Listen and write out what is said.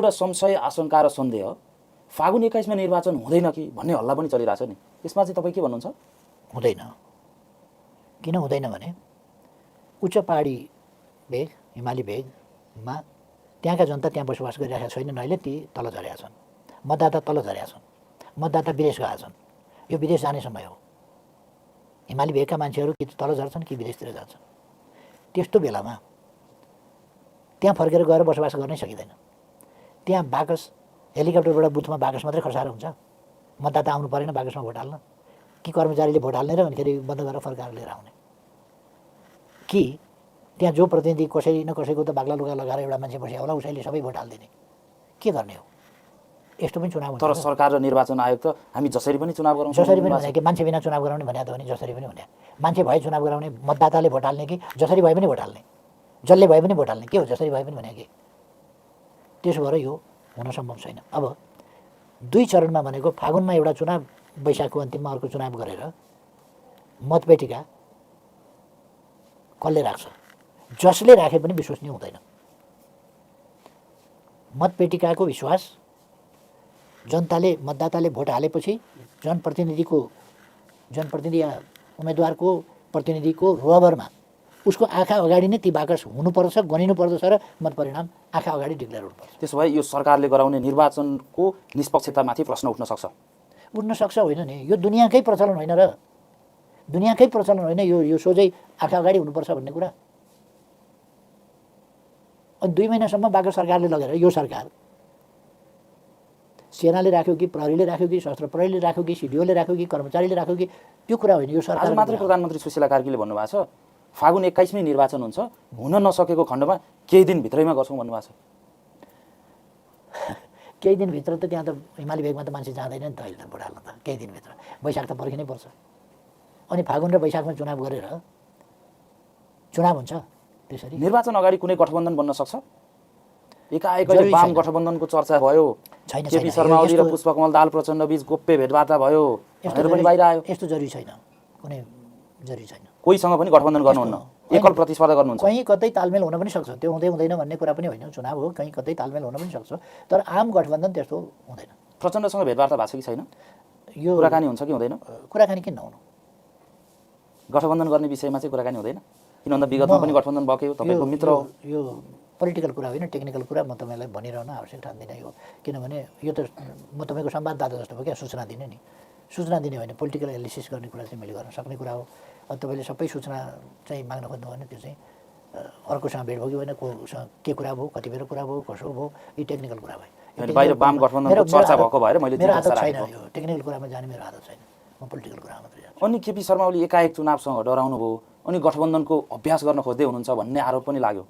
एउटा संशय आशंका र सन्देह फागुन 21 मा निर्वाचन हुँदैन कि भन्ने हल्ला पनि चलिरहेछ नि, यसमा चाहिँ तपाईँ के भन्नुहुन्छ? हुँदैन। किन हुँदैन भने उच्च पहाडी भेग, हिमाली भेगमा त्यहाँका जनता त्यहाँ बसोबास गरिरहेका छैनन्, अहिले ती तल झरेका छन्, मतदाता तल झरेका छन्, मतदाता विदेश गएका छन्। यो विदेश जाने समय हो। हिमाली भेगका मान्छेहरू कि तल झर्छन् कि विदेशतिर जान्छन्। त्यस्तो बेलामा त्यहाँ फर्केर गएर बसोबास गर्नै सकिँदैन। त्यहाँ बाकस हेलिकप्टरबाट बुथमा बाकस मात्रै खसाएर हुन्छ? मतदाता आउनु परेन बाकसमा भोट हाल्न? कि कर्मचारीले भोट हाल्ने र अनिखेरि बन्द गरेर फर्काएर लिएर आउने? कि त्यहाँ जो प्रतिनिधि कसै न कसैको त बाक्ला लुगा लगाएर एउटा मान्छे बस्यो होला, उसैले सबै भोट हालिदिने? के गर्ने हो? यस्तो पनि चुनाव हुन्छ। तर सरकार र निर्वाचन आयोग त हामी जसरी पनि चुनाव गराउँछौँ, जसरी पनि भने कि मान्छे बिना चुनाव गराउने भने त हो नि, जसरी पनि भने मान्छे भए चुनाव गराउने, मतदाताले भोट हाल्ने कि जसरी भए पनि भोट हाल्ने, जसले भए पनि भोट हाल्ने? के हो जसरी भए पनि भने कि? त्यसो भएर यो हुन सम्भव छैन। अब 2 चरणमा भनेको फागुनमा एउटा चुनाव, वैशाखको अन्तिममा अर्को चुनाव गरेर मतपेटिका कसले राख्छ? जसले राखे पनि विश्वसनीय हुँदैन। मतपेटिकाको विश्वास जनताले, मतदाताले भोट हालेपछि जनप्रतिनिधि या उम्मेदवारको प्रतिनिधिको रोबरमा उसको आँखा अगाडि नै ती बाकस हुनुपर्छ, गनिनु पर्दछ र मत परिणाम आँखा अगाडि डिक्लेयर हुनुपर्छ। त्यसो भए यो सरकारले गराउने निर्वाचनको निष्पक्षतामाथि प्रश्न उठ्न सक्छ? उठ्न सक्छ होइन नि, यो दुनियाँकै प्रचलन होइन र, दुनियाँकै प्रचलन होइन यो सोझै आँखा अगाडि हुनुपर्छ भन्ने कुरा। अनि 2 महिनासम्म बाकस सरकारले लगेर, यो सरकार सेनाले राख्यो कि प्रहरीले राख्यो कि सशस्त्र प्रहरीले राख्यो कि सिडिओले राख्यो कि कर्मचारीले राख्यो कि त्यो कुरा होइन। यो सरकार आज मात्रै प्रधानमन्त्री सुशीला कार्कीले भन्नुभएको छ फागुन 21 मै निर्वाचन हुन्छ, हुन नसकेको खण्डमा केही दिन भित्रैमा गर्छौँ भन्नुभएको छ। केही दिनभित्र त त्यहाँ त हिमाली भेगमा त मान्छे जाँदैन नि त अहिले त भोट हाल्न त। केही दिनभित्र वैशाख त पर्खिनै पर्छ। अनि फागुन र वैशाखमा चुनाव गरेर चुनाव हुन्छ। त्यसरी निर्वाचन अगाडि कुनै गठबन्धन बन्न सक्छ? एकाएक वाम गठबन्धनको चर्चा भयो, केपी शर्मा ओली र पुष्पकमल दाहाल प्रचण्ड बीच गोप्य भेटवार्ता भयो भनेर पनि बाहिर आयो। यस्तो जरुरी छैन, कुनै जरुरी छैन। कोहीसँग पनि गठबन्धन गर्नुहुन्न, एकल प्रतिस्पर्धा गर्नुहुन्छ? कहीँ कतै तालमेल हुन पनि सक्छ, त्यो हुँदै हुँदैन भन्ने कुरा पनि होइन। चुनाव हो, कहीँ कतै तालमेल हुन पनि सक्छ, तर आम गठबन्धन त्यस्तो हुँदैन। प्रचण्डसँग भेटवार्ता भएको छ कि छैन? यो कुराकानी हुन्छ कि हुँदैन? कुराकानी किन नहुनु? गठबन्धन गर्ने विषयमा चाहिँ कुराकानी हुँदैन? किन भन्दा विगतमा पनि गठबन्धन भएको तपाईँको मित्र हो। यो पोलिटिकल कुरा होइन, टेक्निकल कुरा। म तपाईँलाई भनिरहन आवश्यक ठान्दिनँ यो, किनभने यो त म तपाईँको संवाददाता जस्तो भयो क्या, सूचना दिने नि। सूचना दिने होइन, पोलिटिकल एनालिसिस गर्ने कुरा चाहिँ मैले गर्न सक्ने कुरा हो। तपाईँले सबै सूचना चाहिँ माग्न खोज्नु भने त्यो चाहिँ अर्कोसँग भेट भयो कि होइन, कोसँग के कुरा भयो, कति बेर कुरा भयो, कसो भयो, यी टेक्निकल कुरा भयो। बाहिर वाम गठबन्धनको चर्चा भएको भएर मैले मेरो आदत छैन, यो टेक्निकल कुरामा जाने मेरो आदत छैन। म पोलिटिकल कुरामा मात्रै जान्छु। अनि केपी शर्मा ओली एकाएक चुनावसँग डराउनु भयो, अनि गठबन्धनको अभ्यास गर्न खोज्दै हुनुहुन्छ भन्ने आरोप पनि लाग्यो।